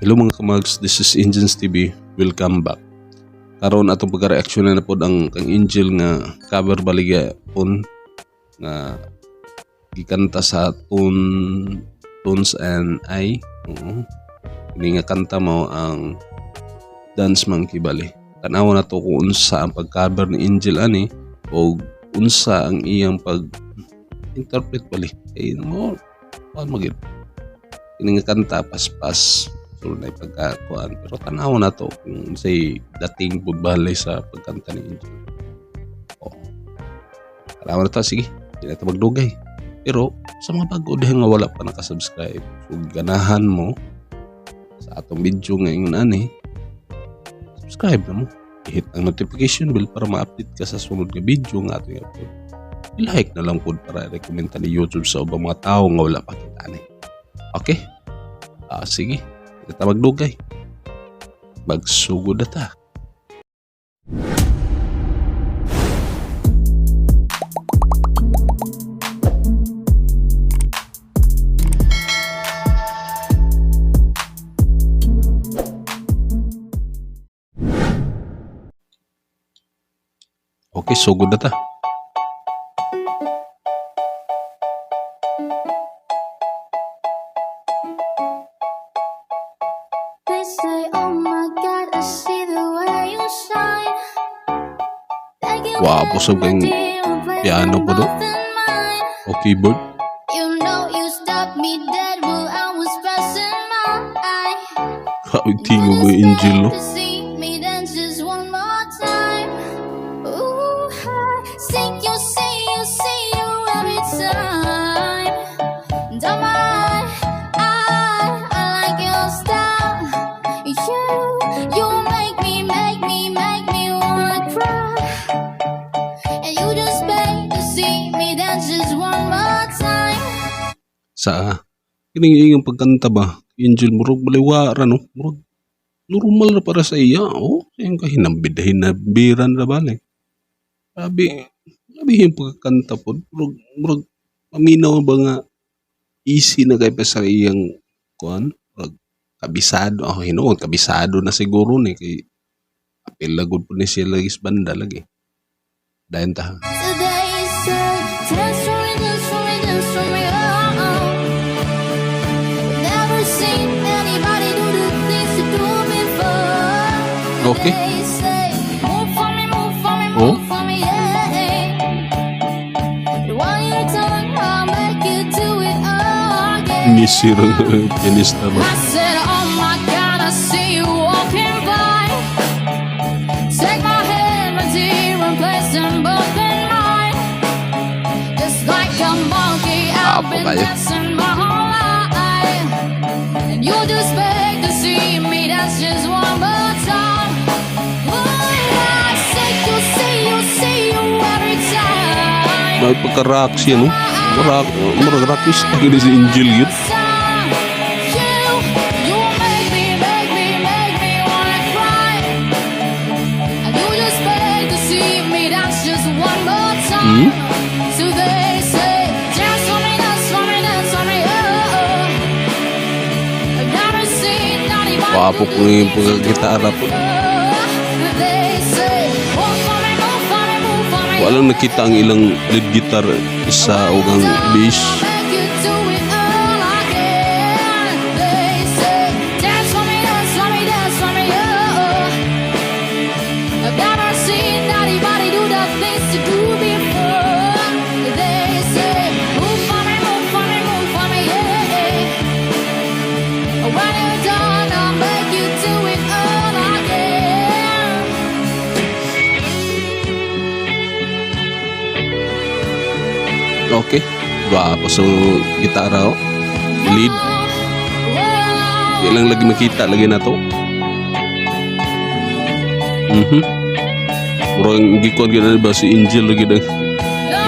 Hello, mga kamags, this is Engines TV. Welcome back. Karon atong pagka-reaction na pod ang kang Angel nga cover baligya pon nga gikanta sa Tones and I. Oo. Ini nga kanta mo ang Dance Monkey bali. Tanawa na to kung unsa ang pag-cover ni Angel ani o unsa ang iyang pag interpret bali. Kay mo kuan magid. Ini nga kanta paspas so na pagkakuan, pero tanaw na to kung say dating pud bali sa pagkanta ni Angel. Oh. Tanaw na to, sige. Di na ito magdugay. Pero sa mga bago diha nga wala pa nakasubscribe, so ganahan mo sa atong video ngayon ani, subscribe na mo. I-hit ang notification bell para ma-update ka sa sunod nga video nga atong i-upload. I-like na lang pod para i-recommend ni YouTube sa ubang mga tao nga wala pa kita ani. Okay? Ah, sige. Di ta magdugay. Magsugod na ta. Okay, sugod na ta. They say, "Oh my God, I see the way you shine." Thank you, Wapo sa kang piano po do. O keyboard. You know you stopped me dead while I was passing by. Grabe tingog ng Angel, no? To see me dance just one more time. Ooh, I think you see you, see you every time. Don't mind, I like your style. You make me, make me, make me wanna cry. And you just beg to see me dance just one more time. Sa kining iyang pagkanta ba, Angel, murag baliwara, no? Murag normal na para sa iya. Oh, iyang kahinambid hinabiran ra bali. Grabe, grabe yung pagkanta po. Murag paminaw ba nga easy na kay pa sa iyang kuan, murag kabisado. Oh, hinuon kabisado na siguro ni kay apil la gud po ni siya lagi sa banda lagi. Dayon ta. So they say, "Dance for me, dance for me, dance for me, oh." Never seen anybody do the things you do before. They say, "Move for me, move for me, Oh. move for me, yeah." While you're done, I'll make you do it all again. Nisirang pianista ba? I said, "Oh my God, I see you walking by. Take my hand, my dear, and place them both in mine. Just like a monkey, I've Apo been kayo. Dancing my whole life. And you just beg to see me dance just one more time. Ooh, I say you, see you, see you every time. May pagka-rock siya, no? Murag, murag rockista gini si Angel yun. You make me, make me, make me wanna cry. And you just beg to see me dance just one more time. So they say, "Dance for me, dance for me, dance for me, oh." I've never seen anybody Wapo do po yung the things you do pagkagitara po. Before. They say, "Move for me, move for me, move for me, Walang nakita ang ilang lead guitar isa o ang bass. Make you do it all again." They say, "Dance for me, dance for me, dance for me, oh." I've never seen anybody do the things you do before. They say, "Move for me, move for me, move for me, yeah." When you're done, I'll make you do it all again. Okay. Gwapo so gitara oh. Lead. Di lang lagi makita lagi na to. Murang gikuan gid ba si Angel lagi na.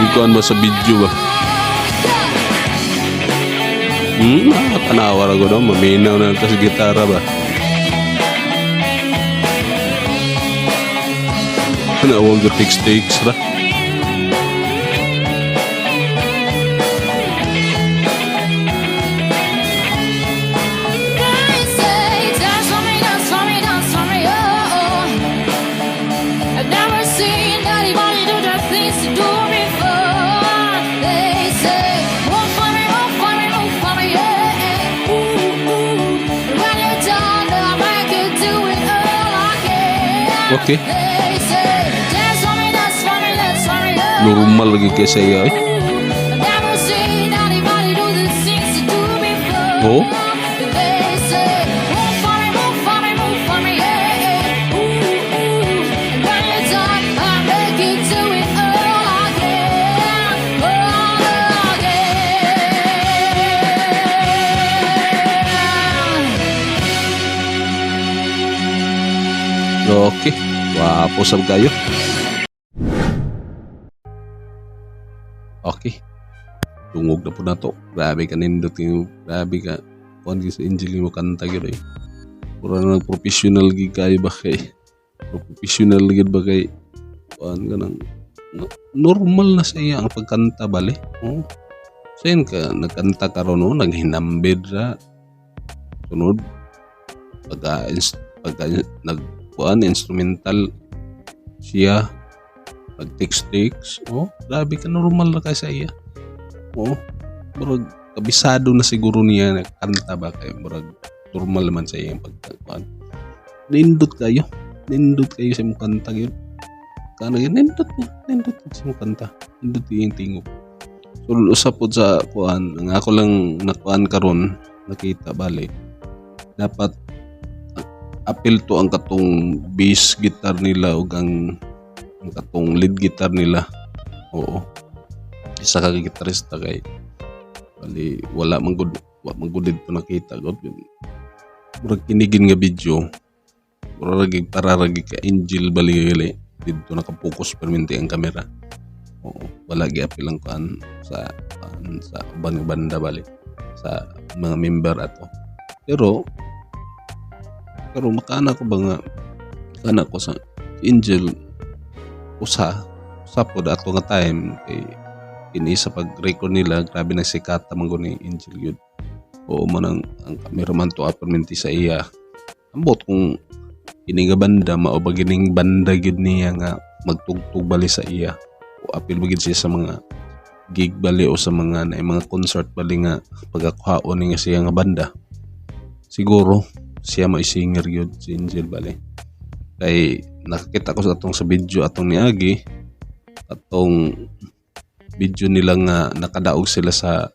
Gikuan ba sa video ba? Tanawa ra ko no, maminaw na kasi gitara ba. Tanawa ko takes takes ra. They say, Okay. They say, "Dance for me, dance for me, dance for me, oh." Normal lagi kay siya eh. Never seen anybody do the things you do before. Oh? They say, "Move for me, move for me, move for me, yeah. Ooh, ooh." And when you're done, I make you do it all again, all again. Okay. Wapo sab kayo. Okay. Tungog na po na to. Grabe ka nindot yung grabe ka. Kuan gyud sa Angel mo kanta gyud eh. Pura na professional gyud kayo ba kay. Professional gyud ba kay kuan ka nang normal na sa iya ang pagkanta bali. Oh. So yun ka nagkanta karon no, naghinambid ra. Sunod pagka nag kuan instrumental siya nag text text, oh, grabe ka normal na kay sa iya, oh, murag kabisado na siguro niya na kanta ba kay murag normal man sa iya ang pagkuan. Nindot kayo sa imong kanta gyud kana gyud, nindot niya, nindot sa imong kanta, nindot yung tingog. So usap pod sa kuan, ang ako lang nakuan karon nakita bali dapat apil to ang katong bass guitar nila ug ang katong lead guitar nila. Oo. Isa ka gitarista kay bali wala man gud, wa man gud didto nakita gud. Murag kinigin nga video. Murag ra para ra ka Angel bali gali didto nakapokus permente ang kamera. Oo, wala giapil ang kuan sa uban nga banda bali sa mga member ato. Pero pero makaana ko ba nga kana ko sa Angel usa usa pod ato nga time kay kini sa pag-record nila grabe na sikata man gud ni Angel gyud. Oo man ang cameraman to permente sa iya. Ambot kung kini nga banda mao ba gining banda gyud niya nga magtugtog bali sa iya o apil ba gyud siya sa mga gig bali o sa mga na mga concert bali nga pagakuhaon ni nga siya nga banda. Siguro siya may singer gyud si Angel bali. Kay nakakita ko sa atong sa video atong niagi atong video nila nga nakadaog sila sa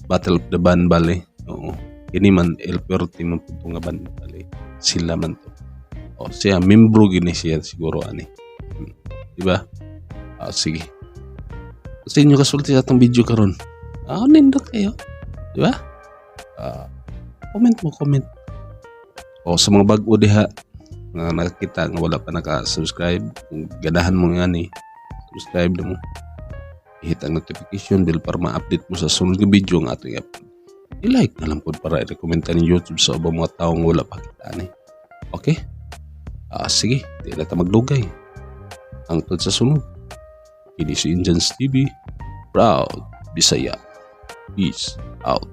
Battle of the Band bali. Oo. Kini man El Fuerte man pud nga band bali. Sila man to. O siya membro gini siya siguro ani. Di ba? Ah, sige. Sa inyo kasulti sa atong video karon. Ah, nindot kayo. Di ba? Ah, comment mo, comment. O sa mga bag-o diha nga nakakita nga wala pa naka-subscribe, kung ganahan mo nga ni, subscribe na mo. I-hit ang notification bell para ma-update mo sa sunod nga video nga atong i-upload. I-like na lang po para i-recommend ni YouTube sa ubang mga taong wala pa kita ni. Okay? Ah, sige, di na ta magdugay. Hangtod sa sunod. Kini si Injans TV, proud Bisaya. Peace out.